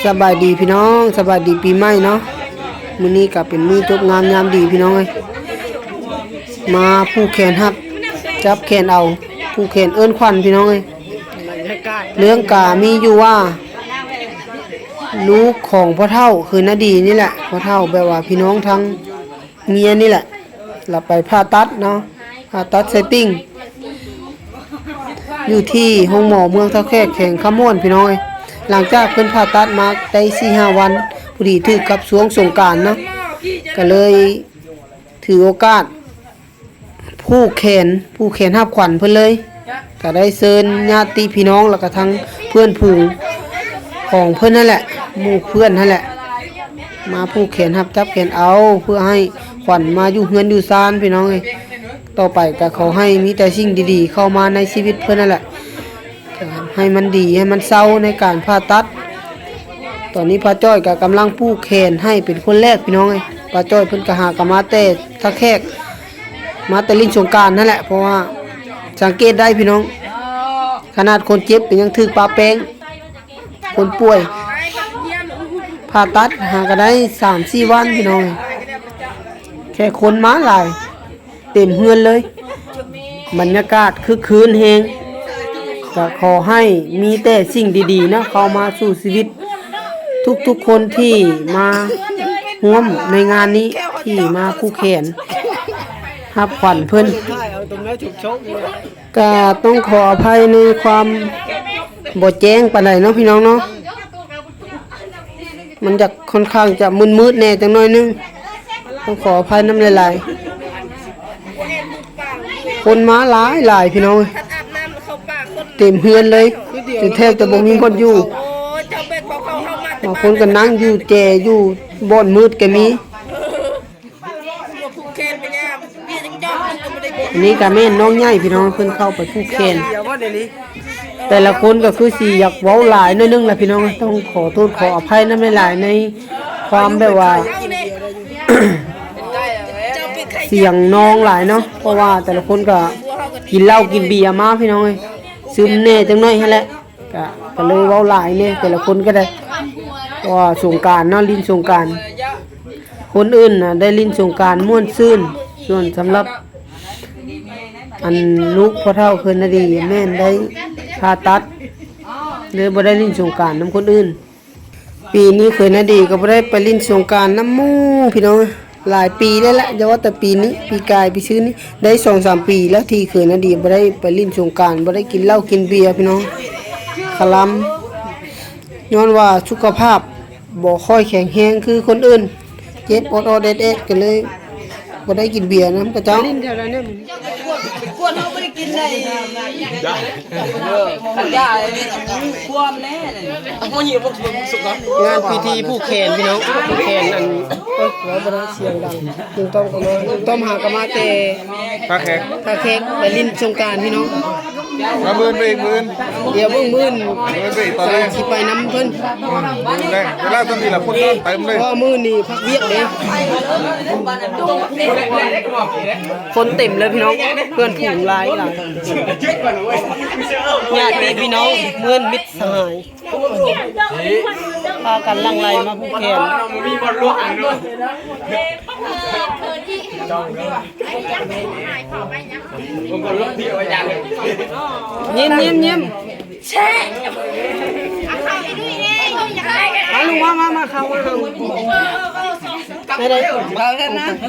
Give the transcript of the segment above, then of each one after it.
ສະບາຍດີພີ່ນ້ອງ, ສະບາຍດີປີໃໝ່ເນາະ. ມື້ນີ້ກໍເປັນມື້ຈົບງາມຍາມດີພີ່ນ້ອງເອີຍ, ມາຜູກແຂນຮັບຈັບແຂນເອົາ, ຜູກແຂນເອີ້ນຂວັນພີ່ນ້ອງເອີຍ. ເລື່ອງກະມີຢູ່ວ່າ ລູກຂອງພໍ່ເຖົ້າຄືນາດີນີ້ແຫຼະ, ພໍ່ເຖົ້າແບບວ່າພີ່ນ້ອງທາງເມຍນີ້ແຫຼະ ລະໄປຜ່າຕັດເນາະ, ຜ່າຕັດໄສ້ຕິ່ງ ຢູ່ທີ່ໂຮງໝໍເມືອງທ່າແຂກ ແຂວງຄຳມ່ວນພີ່ນ້ອງເອີຍ. ຫຼັງຈາກເພິ່ນຜ່າຕັດມາໄດ້ສີ່ຫ້າວັນ ພໍດີຖືກກັບຊ່ວງສົງການເນາະ, ກໍເລີຍຖືໂອກາດຜູກແຂນ, ຜູກແຂນຮັບຂວັນເພິ່ນເລີຍ. ກໍໄດ້ເຊີນຍາດຕິພີ່ນ້ອງ ແລ້ວກໍທັງເພື່ອນຝູງຂອງເພິ່ນຫັ້ນແຫຼະ, ໝູ່ເພື່ອນຫັ້ນແຫຼະ ມາຜູກແຂນຮັບຈັບແຂນເອົາ ເພື່ອໃຫ້ຂວັນມາຢູ່ເຮືອນຢູ່ຊານພີ່ນ້ອງເອີຍ. ຕໍ່ໄປກໍຂໍໃຫ້ມີແຕ່ສິ່ງດີໆເຂົ້າມາໃນຊີວິດເພິ່ນຫັ້ນແຫຼະ, ໃຫ້ມັນດີ ໃຫ້ມັນເຊົາໃນການຜ່າຕັດ. ຕອນນີ້ປ້າຈ້ອຍກໍກຳລັງຜູກແຂນໃຫ້ເປັນຄົນແລກພີ່ນ້ອງເອີຍ. ປ້າຈ້ອຍເພິ່ນກໍຫາກໍມາແຕ່ທ່າແຂກ ມາແຕ່ຫຼິ້ນສົງການຫັ້ນແຫຼະ, ເພາະວ່າສັງເກດໄດ້ພີ່ນ້ອງ, ຂະໜາດຄົນເຈັບກໍຍັງຖືກປະແປ້ງ, ຄົນປ່ວຍຜ່າຕັດຫາກໍໄດ້ສາມສີ່ວັນພີ່ນ້ອງ, ແຂກຄົນມາຫຼາຍ ເຕັມເຮືອນເລີຍ, ບັນຍາກາດຄຶກຄື້ນແຮງ. ກໍຂໍໃຫ້ມີແຕ່ສິ່ງດີໆເນາະ ເຂົ້າມາສູ່ຊີວິດ ທຸກໆຄົນທີ່ມາຮ່ວມໃນງານນີ້ ທີ່ມາຜູກແຂນຮັບຂວັນເພິ່ນ. ກະຕ້ອງຂໍອະໄພໃນຄວາມບໍ່ແຈ້ງປານໃດເນາະພີ່ນ້ອງເນາະ, ມັນຈະຄ່ອນຂ້າງຈະມືດໆແດ່ຈັກໜ້ອຍໜຶ່ງ, ຕ້ອງຂໍອະໄພນຳຫຼາຍໆ. ຄົນມາຫຼາຍໆ ພີ່ນ້ອງເອີຍ, ເຕັມເຮືອນເລີຍ ຈົນແທບຈະບໍ່ມີບ່ອນຢູ່. ບາງຄົນກໍນັ່ງຢູ່ແຈ ຢູ່ບ່ອນມືດກໍມີ. ອັນນີ້ກໍແມ່ນນ້ອງໃຫຍ່ພີ່ນ້ອງ, ເພິ່ນເຂົ້າໄປຜູກແຂນ. ແຕ່ລະຄົນກໍຄືຊິຢາກເວົ້າຫຼາຍໜ້ອຍໜຶ່ງລະພີ່ນ້ອງ, ຕ້ອງຂໍໂທດຂໍອະໄພນຳຫຼາຍໆ ໃນຄວາມແບບວ່າ ສຽງນອງຫຼາຍເນາະ, ເພາະວ່າແຕ່ລະຄົນກໍກິນເຫຼົ້າກິນເບຍມາພີ່ນ້ອງເອີຍ, ຊຶມແດ່ຈັກໜ້ອຍຫັ້ນແຫຼະ. ກະ ກະເລີຍເວົ້າຫຼາຍແດ່, ແຕ່ລະຄົນກໍໄດ້ ເພາະວ່າສົງການເນາະ, ຫຼິ້ນສົງການ. ຄົນອື່ນນະໄດ້ຫຼິ້ນສົງການມ່ວນຊື່ນ, ສ່ວນສຳລັບອັນລູກພໍ່ເຖົ້າເຂີນນາດີແມ່ນໄດ້ຜ່າຕັດ, ເລີຍບໍ່ໄດ້ຫຼິ້ນສົງການນຳຄົນອື່ນ. ປີນີ້ເຂີນນາດີກໍບໍ່ໄດ້ໄປຫຼິ້ນສົງການນຳໝູ່ພີ່ນ້ອງ. ຫຼາຍປີແລ້ວລະ, ຢ່າວ່າແຕ່ປີນີ້, ປີກາຍ ປີຊືນນີ້ ໄດ້ສອງສາມປີແລ້ວທີ່ເຂີນນາດີບໍ່ໄດ້ໄປຫຼິ້ນສົງການ, ບໍ່ໄດ້ກິນເຫຼົ້າກິນເບຍພີ່ນ້ອງ. ຄະລຳ ຍ້ອນວ່າສຸຂະພາບບໍ່ຄ່ອຍແຂງແຮງຄືຄົນອື່ນ, ເຈັບອອດໆແອດໆ ກໍເລີຍບໍ່ໄດ້ກິນເບຍນຳເຂົາເຈົ້າ. ງານພິທີຜູກແຂນພີ່ນ້ອງ, ຜູກແຂນອັນ ໂອ້ຍ ເວົ້າບໍ່ໄດ້ ສຽງດັງ. ລຸງຕ້ອມກໍມາ, ລຸງຕ້ອມຫາກໍມາແຕ່ທ່າແຂກ, ທ່າແຂກໄປຫຼິ້ນສົງການພີ່ນ້ອງ. ມາມື້ອື່ນໄປອີກ, ມື້ອື່ນ ດຽວເບິ່ງມື້ອື່ນ ມື້ອື່ນໄປອີກຕອນແລງ ຊິໄປນຳເພິ່ນ. ອືມ ມື້ອື່ນແລງ ເວລາຊ່ຳນີ້ລະຄົນກຳລັງເຕັມເລີຍ, ເພາະມື້ນີ້ພັກວຽກເດ້. ຄົນເຕັມເລີຍພີ່ນ້ອງ, ເພື່ອນຝູງຫຼາຍໆ. ຍາດຕິພີ່ນ້ອງ ເພື່ອນມິດສະຫາຍ ພາກັນຫຼັ່ງໄຫຼມາຜູກແຂນ. ຍິ້ມ ຍິ້ມ ຍິ້ມ. ມາລູກ ມາ ມາ ມາ ເຂົ້າ ມາ ເຂົ້າ.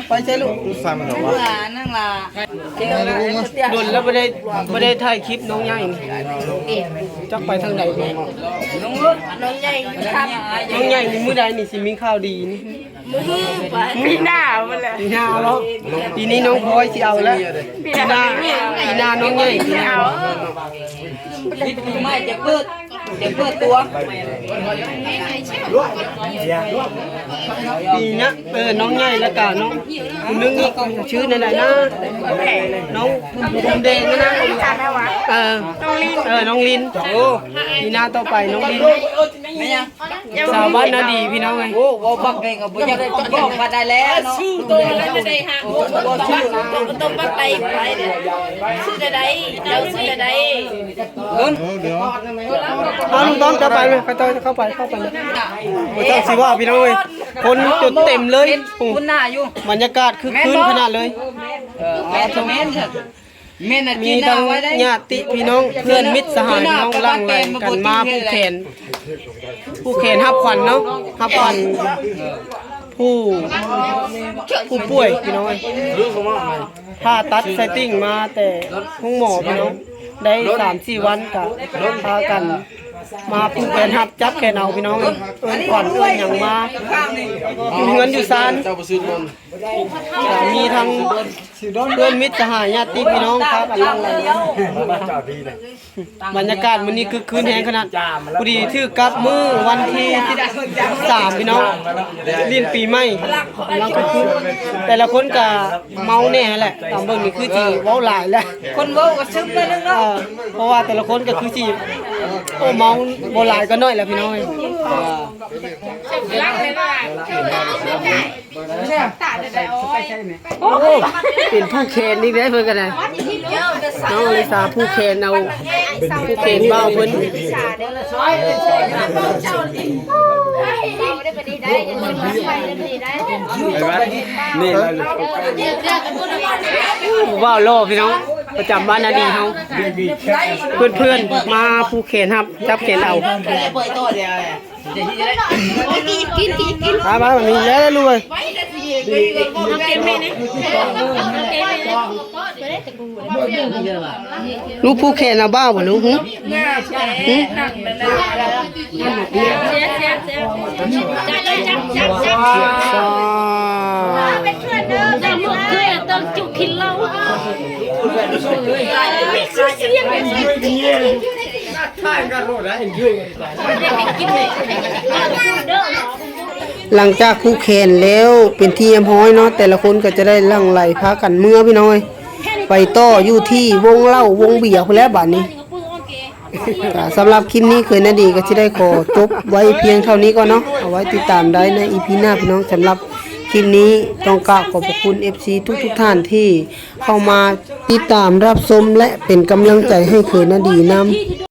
ໄປໃສລູກ? ສັ່ນເນາະວະ. ດົນແລ້ວບໍ່ໄດ້ ບໍ່ໄດ້ຖ່າຍຄລິບນ້ອງໃຫຍ່ນີ້, ຈັກໄປທາງໃດແດ່. ນ້ອງໃຫຍ່ຢູ່ຖ້ຳ, ນ້ອງໃຫຍ່ນີ້ມື້ໃດນີ້ຊິມີຂ່າວດີນີ້? ມື້ຮືໄປ ປີໜ້າພຸ້ນແຫຼະ. ປີໜ້າເນາະ, ປີນີ້ນ້ອງພອຍຊິເອົາແລ້ວ. ປີໜ້າ ປີໜ້ານ້ອງໃຫຍ່ຊິເອົາ. ປີໃໝ່ຈະເປີດ ຈະເປີດຕົວ ປີນະ. ເອີ ນ້ອງໃຫຍ່ ແລ້ວກະນ້ອງຜູ້ໜຶ່ງອີກ ຊື່ແນວໃດນະ? ນ້ອງຜົມແດງນະ? ເອີ ນ້ອງລິນ. ເອີ ນ້ອງລິນ. ໂອ້ ປີໜ້າຕໍ່ໄປນ້ອງລິນ. ສາວບ້ານນາດີພີ່ນ້ອງເອີຍ. ໂອ້ ເວົ້າບັກເອງກໍບໍ່ຢາກໄດ້ ຕ້ອງບອກວ່າໄດ້ແລ້ວເນາະ. ຊື່ໂຕນັ້ນໄດ້ຫາ ບໍ່ຊື່ ຕ້ອງບັກໄດ້ໄປເດ້. ຊື່ໄດ້ ເຈົ້າຊື່ໄດ້. ເອີ ດຽວ ເອົາ ລຸງຕ້ອມ ເຈົ້າໄປເລີຍ ເຂົ້າໄປ ເຂົ້າໄປ ເຂົ້າໄປເລີຍ. ບໍ່ຕ້ອງຊິເວົ້າ ພີ່ນ້ອງເອີຍ ຄົນຈົນເຕັມເລີຍ. ເຫັນຄຸນໜ້າຢູ່ ບັນຍາກາດຄຶກຄື້ນຂະໜາດເລີຍ. ເອີ ແມ່ນ ແມ່ນ ມີທັງຍາດຕິພີ່ນ້ອງ ເພື່ອນມິດສະຫາຍພີ່ນ້ອງ ຫຼັ່ງໄຫຼກັນມາຜູກແຂນ ຜູກແຂນຮັບຂວັນເນາະ ຮັບຂວັນຜູ້ ຜູ້ປ່ວຍພີ່ນ້ອງເອີຍ. ຜ່າຕັດໄສ້ຕິ່ງມາແຕ່ໂຮງໝໍພີ່ນ້ອງ ໄດ້ສາມສີ່ວັນກະພາກັນມາຜູກແຂນຮັບ ຈັບແຂນເອົາພີ່ນ້ອງເອີຍ. ເອີ້ນຂວັນເອີ້ນຫຍັງມາ ຢູ່ເຮືອນຢູ່ຊານ ກະມີທັງ ເພື່ອນມິດສະຫາຍຍາດຕິພີ່ນ້ອງພາກັນຫຼັ່ງໄຫຼ. ບັນຍາກາດມື້ນີ້ຄຶກຄື້ນແຮງຂະໜາດ ພໍດີຖືກກັບມື້ວັນທີສິບສາມພີ່ນ້ອງ ຫຼິ້ນປີໃໝ່ ກຳລັງຄຶກຄື້ນ. ແຕ່ລະຄົນກະເມົາແດ່ຫັ້ນແຫຼະ ຕາມເບິ່ງນີ້ຄືຊິເວົ້າຫຼາຍແຫຼະ ຄົນເວົ້າກໍຊຶມໜ້ອຍໜຶ່ງເນາະ. ເອີ ເພາະວ່າແຕ່ລະຄົນກໍຄືຊິ ໂອ້ ເມົາບໍ່ຫຼາຍກໍໜ້ອຍແຫຼະພີ່ນ້ອງເອີຍ. ໂອ້ ເປັນຜູກແຂນອີກແລ້ວເພິ່ນກໍໄດ້ ນ້ອງອາລິສາຜູກແຂນເອົາ ຜູກແຂນບ່າວເພິ່ນ. ຜູ້ບ່າວຫຼໍ່ພີ່ນ້ອງ ປະຈຳບ້ານນາດີເຮົາ ເພື່ອນໆມາຜູກແຂນຮັບ ຈັບແຂນເອົາ. ກິນ ກິນ ກິນ ກິນ ໄປ ໄປ ນີ້ແລ້ວລູກເອີຍ. ລູກຜູກແຂນເອົາບ່າວບໍ່ລູກ? ຫຶ? ຫຶ? ຫຼັງຈາກຜູກແຂນແລ້ວເປັນທີ່ຮຽບຮ້ອຍເນາະ ແຕ່ລະຄົນກໍຈະໄດ້ຫຼັ່ງໄຫຼພາກັນເມືອພີ່ນ້ອງເອີຍ ໄປຕໍ່ຢູ່ທີ່ວົງເຫຼົ້າວົງເບຍພຸ້ນແຫຼະບາດນີ້. ກໍສຳລັບຄລິບນີ້ເຂີຍນາດີກໍຊິໄດ້ຂໍຈົບໄວ້ພຽງເທົ່ານີ້ກ່ອນເນາະ ເອົາໄວ້ຕິດຕາມໄດ້ໃນອີພີໜ້າພີ່ນ້ອງ. ສຳລັບຄລິບນີ້ຕ້ອງກາບຂອບພະຄຸນເອັຟຊີທຸກໆທ່ານທີ່ເຂົ້າມາຕິດຕາມຮັບຊົມ ແລະ ເປັນກຳລັງໃຈໃຫ້ເຂີຍນາດີນຳ.